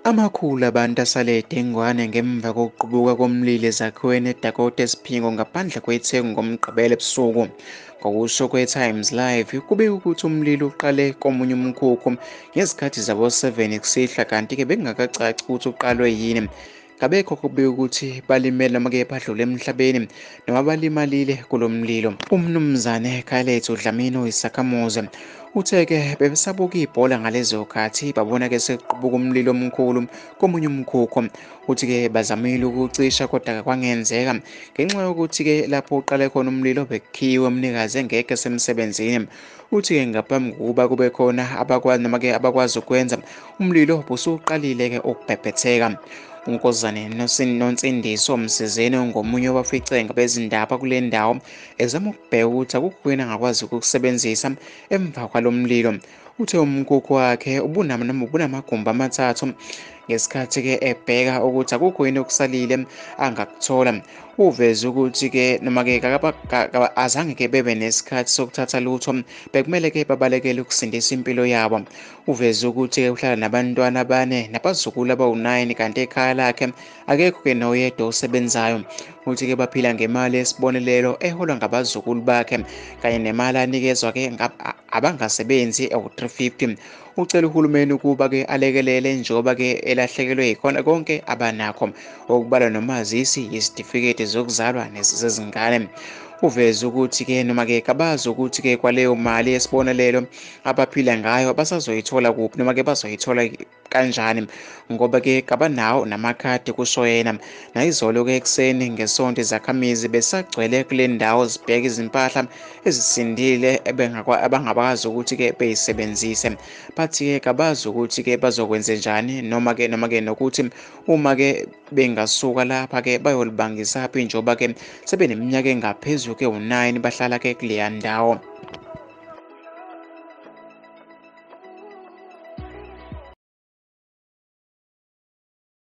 Amakhulu abantu asale edengwane ngemva kokuqubuka komlilo ezakhiweni eDakota eSiphingo ngaphandle kweTheku ngoMgqibelo ebusuku. Ngokusho kwe-Times Live, kubikwa ukuthi umlilo uqale komunye umkhukhu ngezikhathi zabo-7 kusihlwa, kanti-ke bekungakacaci ukuthi uqalwe yini. Kabekho kubikwa ukuthi balimele noma-ke badlule emhlabeni noma balimalile kulo mlilo. UMnumzane Khayalethu Dlamini oyisakhamuzi uthe-ke bebesabuka ibhola ngalezo khathi babona-ke sekuqubuka umlilo omkhulu komunye umkhukhu. Uthi-ke bazamile ukucisha kodwa kwangenzeka ngenxa yokuthi-ke lapho uqale khona umlilo bekukhiwe umnikazi engekho esemsebenzini. Uthi-ke ngaphambi kokuba kube khona abakwazi noma-ke abakwazi ukwenza, umlilo busuqalile-ke ukubhebhetheka. UNkosazane Nonsindiso Msizeni ungomunye wabafice ngabezindaba kule ndawo ezama ukubheka ukuthi akukho yini angakwazi ukukusebenzisa emva kwalo mlilo. Uthe umkhukhu wakhe ubunamagumbi amathathu. Ngesikhathi-ke ebheka ukuthi akukho yini okusalile angakuthola, uveze ukuthi-ke noma-ke azange-ke bebe nesikhathi sokuthatha lutho, bekumele-ke babalekele ukusindisa impilo yabo. Uveze ukuthi-ke uhlala nabantwana abane nabazukulu abawu-9, kanti ekhaya lakhe akekho-ke noyedwa osebenzayo. Uthi-ke baphila ngemali yesibonelelo eholwa ngabazukulu bakhe kanye nemali anikezwa-ke abangasebenzi ewu-350. Ucela uhulumeni ukuba-ke alekelele njengoba-ke elahlekelwe yikhona konke abanakho, okubalwa nomazisi, izitifiketi zokuzalwa nezezingane. Uveze ukuthi-ke noma-ke kabazi ukuthi-ke kwaleyo mali yesibonelelo abaphila ngayo basazoyithola kuphi noma-ke bazoyithola kanjani, ngoba-ke kabanawo namakhadi, kusho yena. Nayizolo-ke ekuseni ngeSonto izakhamizi besagcwele kule ndawo zibheka izimpahla ezisindile abangakwazi ukuthi-ke beyisebenzise. Bathi-ke kabazi ukuthi-ke bazokwenzenjani noma-ke nokuthi uma-ke bengasuka lapha-ke bayolibangisaphi njengoba-ke sebeneminyaka engaphezulu ke u-9 bahlala-ke kuleya ndawo.